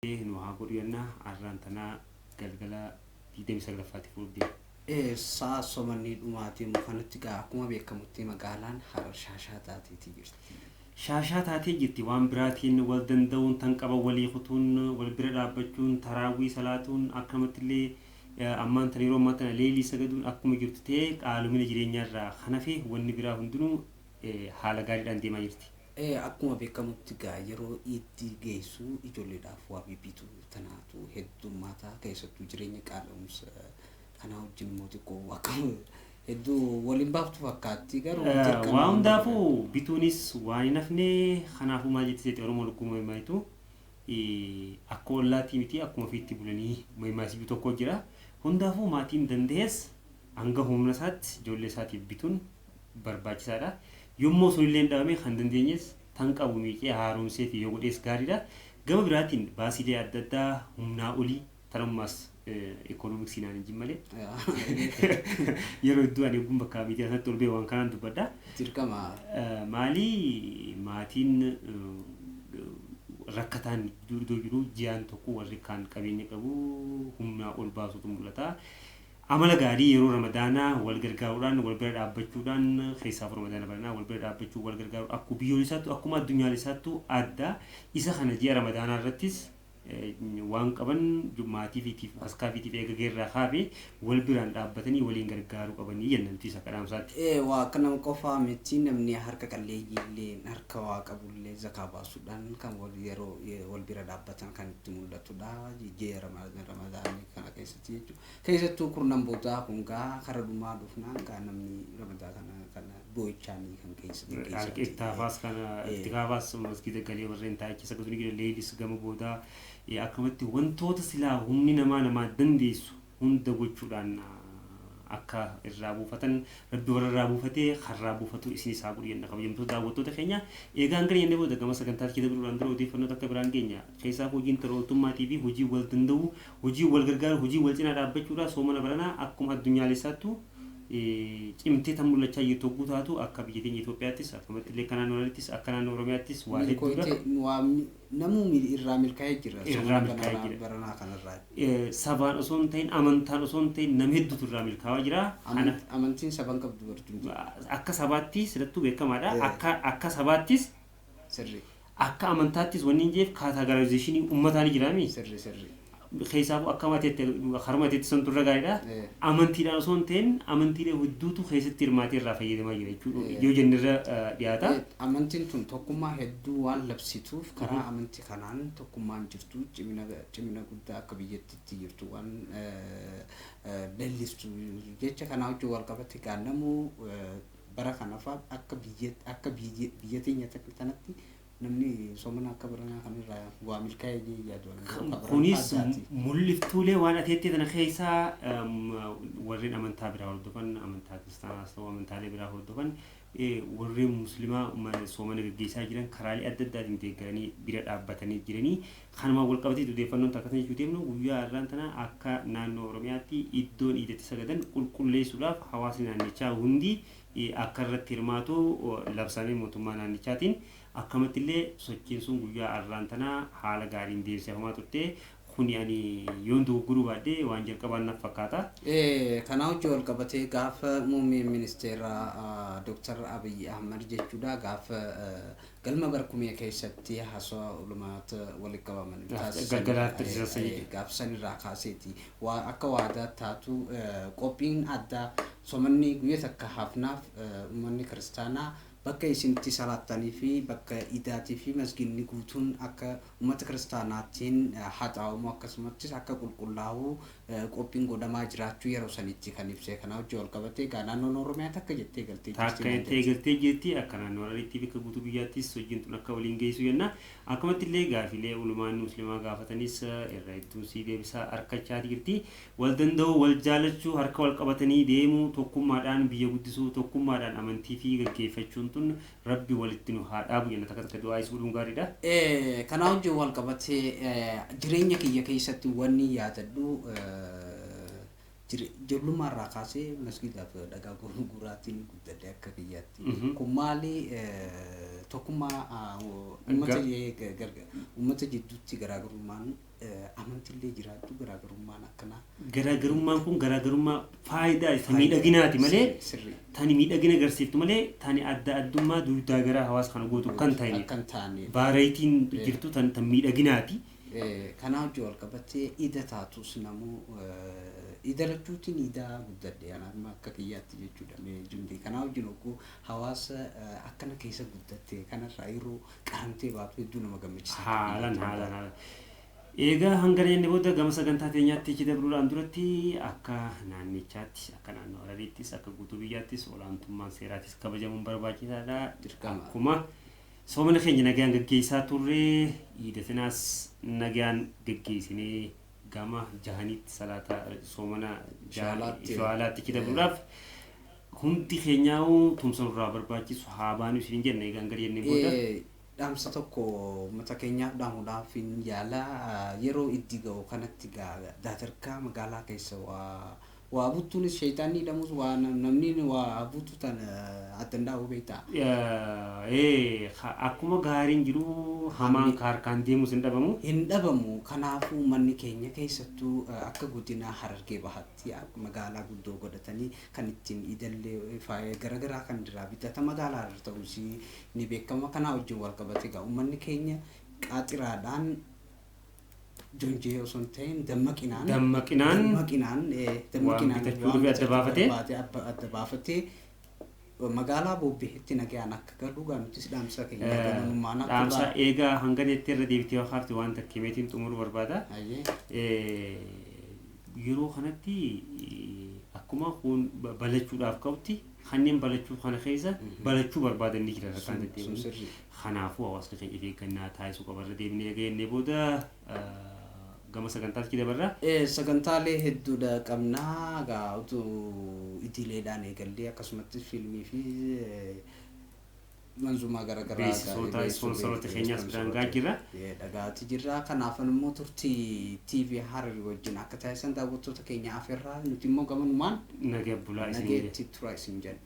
Nu haa godhu jenna. Arraan tanaa galgala 29ffaatti fuudhuuf deema. Sa'a somanni dhumaatii kanatti gaa akkuma beekamutti magaalaan Harar shaashaa taateetii jirti. Shaashaa taatee jirti. Waan biraatiin wal danda'uun, tan qaban walii kutuun, wal bira dhaabbachuun, taraawwii salaatuun, akkanumattillee ammaan tana yeroo ammaa tana leelii sagaduun akkuma jirtu ta'ee, qaalomina jireenyaarraa kan hafe wanni biraa hundinuu haala gaariidhaan deemaa jirti. Akkuma beekamutti gaa yeroo itti geessu ijoolleedhaaf waa bibbitu tanaatu heddummaata. Keessattuu jireenya qaala'umsa kanaa wajjin immoo xiqqoo akka hedduu waliin baaftu fakkaatti, garuu dirqama. Waa hundaafuu bituunis waan hin hafne. Kanaafuu maal jetti seete Oromoo lukkuu maimaayitu akka ollaatii miti, akkuma ofiitti bulanii maimaasiyuu tokko jira. Hundaafuu maatiin danda'es hanga humna isaatti ijoollee isaatiif bituun barbaachisaadha. Yommuu sunillee hin dhabame, kan dandeenyes tan qabu miicee haaromsee fi yoo godhees gaariidha. Gama biraatiin baasiilee adda addaa humnaa olii tanummaas ikoonomiksii naan hin jin malee yeroo hedduu ani eegguun bakka miidiyaa sanatti ol ba'e waan kanaan dubbadha. Dirqama. Maali, maatiin rakkataan iddoo jiru ji'aan tokko warri kaan qabeenya qabu humnaa ol baasutu mul'ata. Amala gaarii yeroo Ramadaanaa wal gargaaruudhaan, wal bira dhaabbachuudhaan, keessaaf Ramadaana baranaa wal bira dhaabbachuu, wal gargaaru akkuma biyyoolessaattu akkuma addunyaalessaattu adda. Isa kana ji'a Ramadaanaa irrattis waan qaban maatii fiitiif askaa fiitiif eega geerraa kaafe wal biraan dhaabbatanii waliin gargaaruu qabanii jenna nuti isa kadhaamsaatti. Waa akka nama qofaa miti, namni harka qalleeyyii illee harka waa qabullee zakaa baasuudhaan kan wal yeroo wal bira dhaabbatan kan itti mul'atudha. Ji'a Ramadaanii kana keessatti jechuudha. Keessattuu kurnan boodaa kun gaa kara dhumaa dhufnaan gaa namni Ramadaa kana boo'ichaanii kan keessa geggeessaa. Ittaafaas kana ittikaafaas masgiida galee warreen taa'icha sagatu ni jira. Leelis gama boodaa akkamatti wantoota silaa humni namaa namaa dandeessu hunda gochuudhaan akka irraa buufatan, Rabbi warra irraa buufatee karraa buufatu isin isaa godhu jenna. Kabajamtoota daawwattoota keenya, eegaan gara jennee booda gama sagantaatti dabruudhaan dura odeeffannoo akka biraan geenya. Keessaa hojiin tola ooltummaatii fi hojii wal danda'u, hojii wal gargaaru, hojii wal cinaa dhaabbachuudha soomana baranaa akkuma addunyaalessaattu cimtee tan mul'achaa jirtu hogguu taatu, akka biyya teenya Itoophiyaattis, akkamatti illee akka naannoo Harariittis, akka naannoo Oromiyaattis waa hedduudha. Namuu irraa milkaa'ee jira. Irraa milkaa'ee jira. Baranaa kanarraa. Sabaan osoo hin ta'in, amantaan osoo hin ta'in, nama hedduutu irraa milkaa'aa jira. Amantiin saban qabdu bartuu. Akka sabaatti silattuu beekamaadha. Akka sabaattis akka amantaattis wanni hin jeef categorization uummataa ni jiraami. Sirri sirri. Keessaafuu akka mateetti haruma mateetti santu irra gaariidha. Amantiidhaan osoo hin ta'in amantiilee hedduutu keessatti hirmaatee irraa fayyadamaa jira jechuudha. Yoo jenne irra dhiyaata. Amantiin tun tokkummaa hedduu waan labsituuf karaa amantii kanaan tokkummaan jirtu cimina guddaa akka biyyattiitti jirtu waan leellistu jecha kanaa wajjin wal qabate gaannamuu bara kana fa'aa akka biyya teenya tanatti namni soomana akka baranaa kanarraa waa milkaa'ee jee yaadu. Kunis mul'iftuulee waan ateettee tana keessaa warreen amantaa biraa hordofan, amantaa kiristaanaas ta'u amantaalee biraa hordofan, warreen muslimaa soomana gaggeessaa jiran karaalee adda addaatiin deeggaranii bira dhaabbatanii jiranii. Kanumaan wal qabatee odeeffannoon takka jechuu deemnu, guyyaa har'aan tana akka naannoo Oromiyaatti iddoon iidatti sagadan qulqulleessuudhaaf hawaasni naannichaa hundi akka irratti hirmaatu labsamee mootummaa naannichaatiin. Akkamatti illee sochiin sun guyyaa har'aan tana haala gaariin deemsifamaa turte. Kuni ani yoon dogoggoruu baadhee waan jalqabaan naf fakkaata. Kanaa wajjin wal qabatee gaafa muummeen ministeeraa Dr. Abiy Ahmad jechuudha gaafa galma barkumee keessatti haasawaa ulumaata walitti qabaman gaafa sanirraa kaaseeti waa akka waadaa taatu qophiin addaa somanni guyya takka hafnaaf uummanni kiristaanaa bakka isinitti salaattanii fi bakka idaatii fi masginni guutuun akka uummata kiristaanaatiin haxaa'amu, akkasumattis akka qulqullaa'u qophiin godhamaa jiraachuu yeroo sanitti kan ibse. Kana wajjin wal qabatee egaa naannoon Oromiyaa takka jettee galtee jirti. Takka jettee galtee jirti. Akka naannoo Harariitti bakka guutuu biyyaattis hojiin tun akka waliin geessu jenna. Akkamatti illee gaafilee ulumaan muslimaa gaafatanis irra hedduun sii deebisaa harkachaa jirti. Wal danda'uu, wal jaalachuu, harka wal qabatanii deemuu, tokkummaadhaan biyya guddisuu, tokkummaadhaan amantii fi gaggeeffachuun tun Rabbi walitti nu haa dhaabu jenna. Takka takka du'aa isuu godhuun gaariidha. Kanaa wajjin wal qabatee jireenya kiyya keessatti wanni yaadadhu Ijoollummaa irraa kaasee masgiidaaf dhagaa gurguraatiin guddadhe akka biyyaatti. Kun maali tokkummaa uummata jidduutti garaagarummaan amantiillee jiraattu garaagarummaan akkanaa. Garaagarummaan kun garaagarummaa faayidaa isa miidhaginaati malee tani miidhagina agarsiiftu malee tani adda addummaa duudaa garaa hawaasa kana gootu kan ta'e Kan taane. Vaaraayitiin jirtu tan miidhaginaati. Kanaa wajjin wal qabatee ida taatus namuu ida lachuutiin ida guddadhe amma akka kiyyaatti jechuudha jundee kanaa wajjin hogguu hawaasa akkana keessa guddatte kanarraa yeroo qaramtee baatu hedduu nama gammachiisa. Haalan haalan haalan. Egaa hanga jenne booda gama sagantaa teenyaatti ichi dabruudhaan duratti akka naannichaatti akka naannoo Harariittis akka guutuu biyyaattis olaantummaan seeraatis kabajamuun barbaachisaadha. Dirqama. Akkuma soomana keenya nagaan gaggeessaa turre iidatinaas nagaan gaggeessinee gama jahaniitti salaata soomana shawaalaatti ichi dabruudhaaf hundi keenyaa'uu tumsa nurraa barbaachisu haa baanu isin jenna egaa hanga jennee booda. Dhaamsa tokko uummata keenyaaf dhaamuudhaaf hin yaala yeroo itti ga'u kanatti daatarkaa magaalaa keessa waa buttuunis sheeyitaanni hidhamus waa namni waa buttu tan adda danda'u beektaa. Akkuma gaariin jiru hamaan harkaan deemus hin dhabamu. Hin dhabamu kanaafuu manni keenya keessattuu akka godina Harargee Bahaatti magaalaa guddoo godhatanii kan ittiin idallee faaya garaagaraa kan irraa bitata magaalaa irra ta'us ni beekama kanaa wajjin wal qabate egaa uummanni keenya qaaxiraadhaan jonjee osoo hin ta'in dammaqinaan Dammaqinaan dammaqinaan bitachuu fi adda baafatee adda baafatee magaalaa Boobbeetti nagaan akka galu nutis dhaamsa keenya gamanummaan akka Dhaamsa eegaa hanga neetti irra deebitee hakaafte waan takkimeetiin xumuruu barbaada. Yeroo kanatti akkuma kun balachuudhaaf qabutti kanneen balachuu kana keessa balachuu barbaadan ni jira rakkaan deddeebiin. Kanaafuu hawaasni keenya of eeggannaa taasisuu qaba irra deebinee eega jennee booda gama sagantaatti dabarra. Sagantaalee hedduudha qabnaa egaa utuu idileedhaan eegallee akkasumattis fiilmii fi manzumaa garaagaraa Beeksisoota ispoonsoroota keenyaas biraan gahaa jirra. Dhagaati jirra kanaaf immoo turtii TV Hararii wajjin akka taasisan daawwattoota keenya afeerraa nuti immoo gamanumaan Nagaa bulaa isin jedha. Nageetti tura isin jenna.